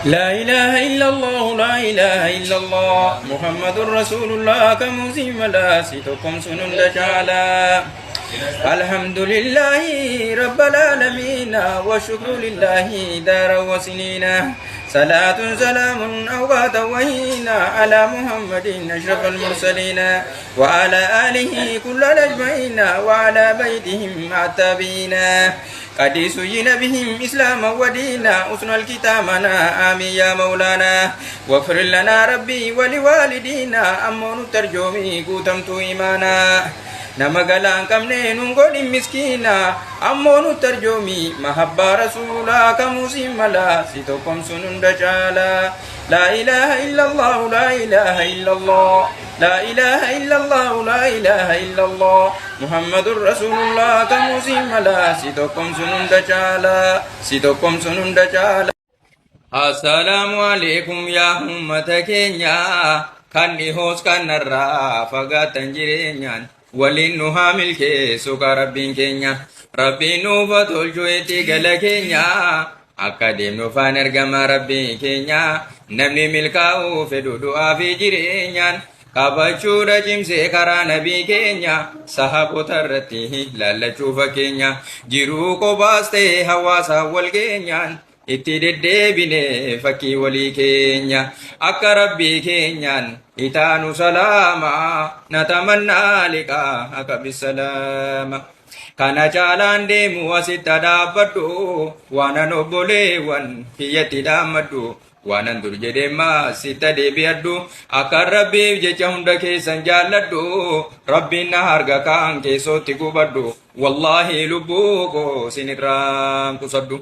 لا إله إلا الله، لا إله إلا الله، محمد رسول الله. كمسيم لا ستكم سنن دجالا. الحمد لله رب العالمين، والشكر لله دار وسنين، صلاة سلام أوقات وهينا على محمد أشرف المرسلين، وعلى آله كل الأجمعين، وعلى بيتهم التابعين قد سجن بهم إسلاما ودينا. أسن الكتامنا آمين يا مولانا، واغفر لنا ربي ولوالدينا. أمون ترجمي قوتمت إيمانا، nama galaan qabne nun godhin miskiina. Ammoo nu tarjoomi mahabbaa rasuulaa, kamuusin mala si tokkomsun hunda caala. Laa ilaaha illallah, laa ilaaha illallah, laa ilaaha illallah, laa ilaaha illallah, muhammadur rasulullah. Kamuusin mala si tokkomsun hunda caala, si tokkomsun hunda caala. Assalaamu alaikum yaa ummata keenya, kan dhihoos kanarraa fagaatan, jireenyaan waliin nu haa milkeessu ka rabbiin keenya. Rabbiin nuuf haa tolchu itti gala keenya, akka deemnu faan ergama rabbii keenya. Namni milkaa'uu fedhu du'aa fi jireenyaan qabachuudha cimsee karaa nabii keenya, sahaabota irratti laallachuu fakkeenya. Jiruu kophaas ta'e hawaasa wal keenyaan itti deddeebine fakkii walii keenya, akka rabbii keenyaan itaanu salaama. Natamannaa liqaa akka bisalaama. Kana caalaan deemu asitti dhaabbadhu, waanan obboleewwan kiyyatti dhaammadhu, waanan dur jedheemmaa sitta deebi'adhu. Akka rabbiif jecha hunda keessan jaalladhu, rabbiin na harga kaan keessootti gubadhu, wallaahi lubbuu koo sinirraan qusadhu.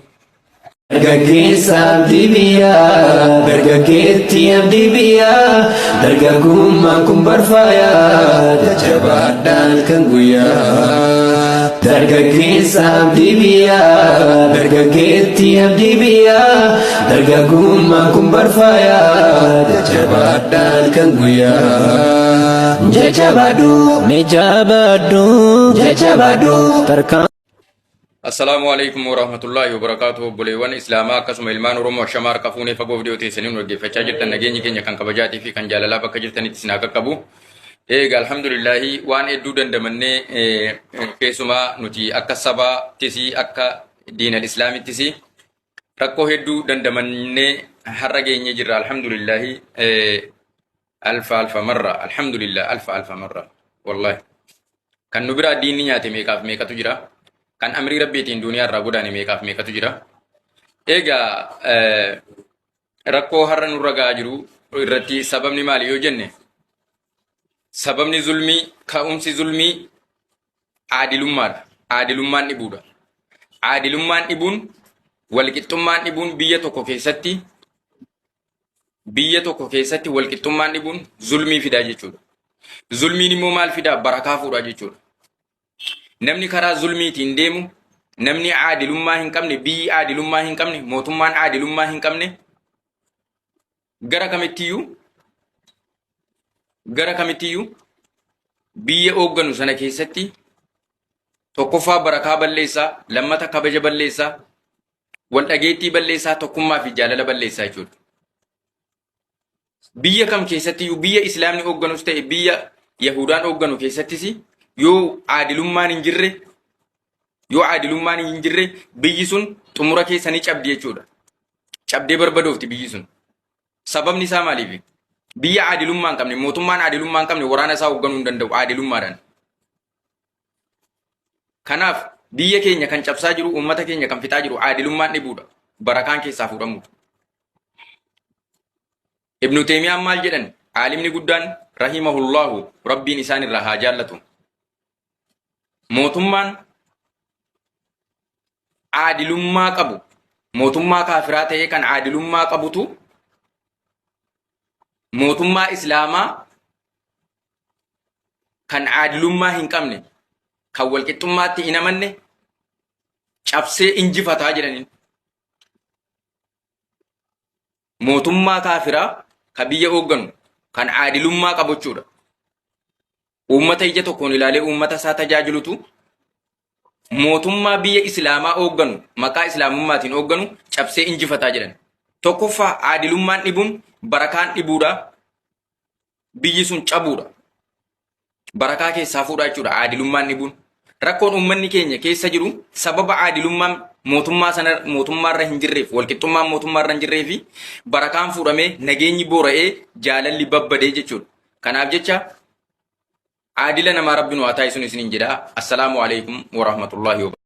Dargaggeessa abdii biyyaa, dargaggeettii abdii biyyaa, dargaggummaan kun barfaayaa, jajjabaadhaan kan guyyaa. Dargaggeessa abdii biyyaa, dargaggeettii abdii biyyaa, dargaggummaan kun barfaayaa, jajjabaadhaan kan guyyaa. Jajjabaadhu, Mee jabaadhu, jajjabaadhu. Tarkaan. Assalaamu alaikum warahmatullaahi wabarakaatuh. Obboleewwan Islaamaa akkasuma ilmaan Oromoo, ashamaa harka fuunee. Fagoof dhiyoo teessanii nu dhaggeeffachaa jirtan, nageenyi keenya kan kabajaatii fi kan jaalalaa bakka jirtanitti isin haa qaqqabu. Eega alhamdulillaahi waan hedduu dandamannee, keessumaa nuti akka sabaattis akka diinal islaamittis rakkoo hedduu dandamannee har'a geenyee jirra, alhamdulillaahi. Alfa alfa marra alhamdulillah, alfa alfa marra. Wallahi kan nu biraa diinni nyaate meeqaaf meeqatu jira, kan amrii rabbiitiin duniyaa irraa godaane meeqaaf meeqatu jira. Egaa rakkoo har'a nurra ga'aa jiru irratti sababni maali yoo jenne, sababni zulmii, ka'umsi zulmii aadilummaadha. Aadilummaan dhibuudha. Aadilummaan dhibuun, walqixxummaan dhibuun, biyya tokko keessatti walqixxummaan dhibuun zulmii fidaa jechuudha. Zulmiin immoo maal fidaa? Barakaa fuudhaa jechuudha. Namni karaa zulmiitiin deemu, namni aadilummaa hin qabne, biyyi aadilummaa hin qabne, mootummaan aadilummaa hin qabne gara kamittiyyuu biyya hoogganu sana keessatti tokkoffaa barakaa balleessaa, lammata kabaja balleessaa, wal dhageettii balleessaa, tokkummaa fi jaalala balleessaa jechuudha. Biyya kam keessattiyyuu, biyya islaamni hoogganus ta'e biyya yahudaan hoogganu keessattis, yoo aadilummaan hin jirre biyyi sun xumura keessa ni cabdi jechuudha. Cabdee barbadoofti biyyi sun. Sababni isaa maaliif? Biyya aadilummaa hin qabne, mootummaan aadilummaa hin qabne waraana isaa hoogganuu hin danda'u aadilummaadhaan. Kanaaf biyya keenya kan cabsaa jiru, uummata keenya kan fixaa jiru aadilummaan dhibuudha. Barakaan keessaa fuudhamuudha. Ibnu Teemiyaan maal jedhan? Aalimni guddaan rahimahullahu, rabbiin isaan irraa haa jaallatu. Mootummaan aadilummaa qabu, mootummaa kaafiraa ta'ee kan aadilummaa qabutu mootummaa islaamaa kan aadilummaa hin qabne, kan walqixxummaatti hin amanne cabsee injifataa jedhaniin. Mootummaa kaafiraa ka biyya hoogganu kan aadilummaa qabu jechuudha. Uummata ija tokkoon ilaalee uummata isaa tajaajilutu mootummaa biyya islaamaa hoogganu, maqaa islaamummaatiin hoogganu cabsee injifataa jedhan. Tokkoffaa aadilummaan dhibuun barakaan dhibuudha. Biyyi sun cabuudha. Barakaa keessaa fuudhaa jechuudha aadilummaan dhibuun. Rakkoon uummanni keenya keessa jiru sababa aadilummaan mootummaa sana mootummaarra hin jirreef walqixxummaan mootummaarra hin jirree fi barakaan fuudhamee nageenyi boora'ee jaalalli babbadee jechuudha. Kanaaf jecha aadila namaa rabbi nu haa taasisuun isiniin jedha. Assalaamu alaikum warahmatullahi wabarakatuh.